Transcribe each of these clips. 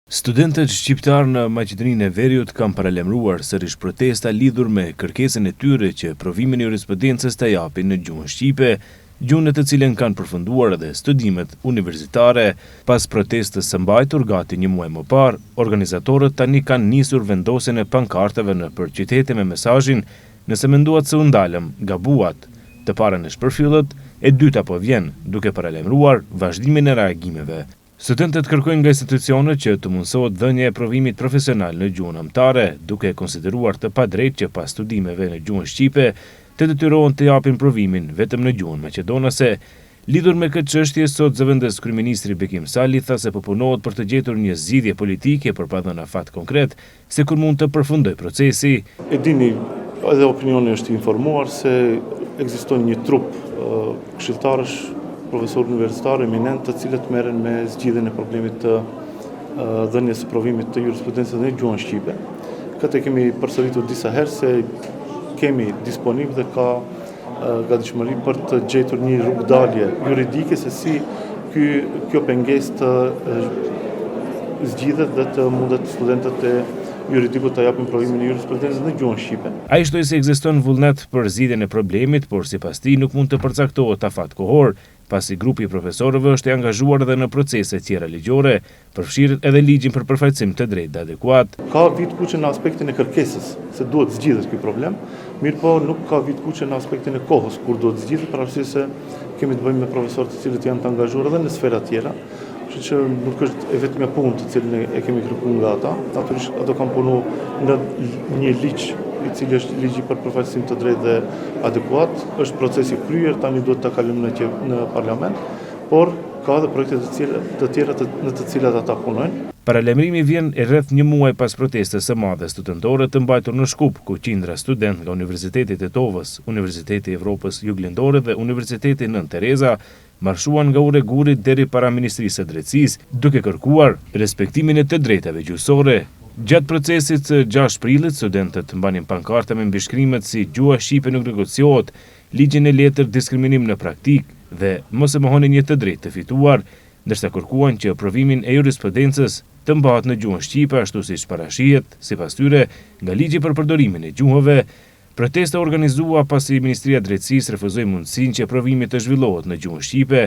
Studentët shqiptarë në Maqedoninë e Veriut kanë paralajmëruar sërish protesta lidhur me kërkesën e tyre që provimin e jurisprudencës ta japin në gjuhën shqipe, gjuhë në të cilën kanë përfunduar edhe studimet universitare. Pas protestës së mbajtur gati një muaj më parë, organizatorët tani kanë nisur vendosjen e pankartave nëpër qytete me mesazhin Nëse menduat se u ndalëm, gabuat. Të parën e shpërfillët, e dyta po vjen, duke paralajmëruar vazhdimin e reagimeve. Studentët kërkojnë nga institucionet që të mundësohet dhënia e provimit profesional në gjuhën amtare, duke e konsideruar të padrejtë që pas studimeve në gjuhën shqipe, të detyrohen të japin provimin vetëm në gjuhën maqedonase. Lidhur me këtë çështje, sot zëvendëskryeministri Bekim Sali tha se po punohet për të gjetur një zgjidhje politike por pa dhënë afat konkret se kur mund të përfundojë procesi. E dini, edhe opinioni është i informuar se ekziston një trup këshilltarësh, profesorë universitarë eminentë, të cilët merren me zgjidhjen e problemit të dhënies së provimit të jurisprudencës në gjuhën shqipe. Këtë e kemi përsëritur disa herë se kemi disponim dhe ka gatishmëri për të gjetur një rrugëdalje juridike se si ky, kjo pengesë të zgjidhet dhe të mundet studentët e juridikut të japin provimin e jurisprudencës në gjuhën shqipe. Ai shtoi se ekziston vullnet për zgjidhjen e problemit, por sipas tij nuk mund të përcaktohet afat kohor, pasi grupi i profesorëve është i angazhuar edhe në procese tjera ligjore, përfshirë edhe ligjin për përfaqësim të drejtë dhe adekuat. Ka vijë të kuqe në aspektin e kërkesës se duhet zgjidhet ky problem, mirëpo nuk ka vijë të kuqe në aspektin e kohës kur duhet zgjidhet, për arsye se kemi të bëjmë me profesorë të cilët janë të angazhuar edhe në sfera tjera, kështu që nuk është e vetmja punë të cilën e kemi kërkuar nga ata. Natyrisht ato kanë punu në një ligj i cili është ligji për përfaqësim të drejtë dhe adekuat, është proces i kryer, tani duhet ta kalojmë në në parlament, por ka edhe projekte të tjera, të tjera të, në të cilat ata punojnë. Paralajmërimi vjen rreth një muaj pas protestës së madhe studentore të mbajtur në Shkup, ku qindra studentë nga Universiteti i Tetovës, Universiteti i Evropës Juglindore dhe Universiteti Nënë Tereza marshuan nga Ura e Gurit deri para Ministrisë së Drejtësisë, duke kërkuar respektimin e të drejtave gjuhësore. Gjatë procesit të 6 prillit, studentët mbanin pankarta me mbishkrimet si Gjuha shqipe nuk negociohet, Ligji në letër diskriminim në praktikë dhe Mos e mohoni një të drejtë të fituar, ndërsa kërkuan që provimin e jurisprudencës të mbahet në gjuhën shqipe ashtu siç parashihet, sipas tyre, nga Ligji për përdorimin e gjuhëve. Protesta u organizua pasi Ministria e Drejtësisë refuzoi mundësinë që provimi të zhvillohet në gjuhën shqipe,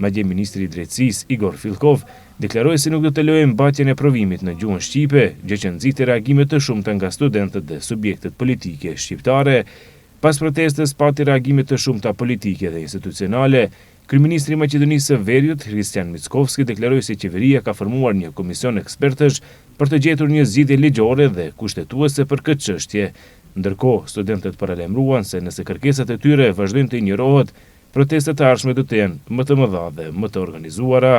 madje ministri i Drejtësisë, Igor Fillkov, deklaroi se nuk do të lejojë mbajtjen e provimit në gjuhën shqipe, gjë që nxiti reagime të shumta nga studentët dhe subjektet politike shqiptare. Pas protestës pati reagime të shumta politike dhe institucionale. Kryeministri i Maqedonisë së Veriut, Hristijan Mickoski deklaroi se qeveria ka formuar një komision ekspertësh për të gjetur një zgjidhje ligjore dhe kushtetuese për këtë çështje. Ndërkohë, studentët paralajmëruan se nëse kërkesat e tyre vazhdojnë të injorohet, protestat e ardhshme do të jenë më të mëdha dhe më të organizuara.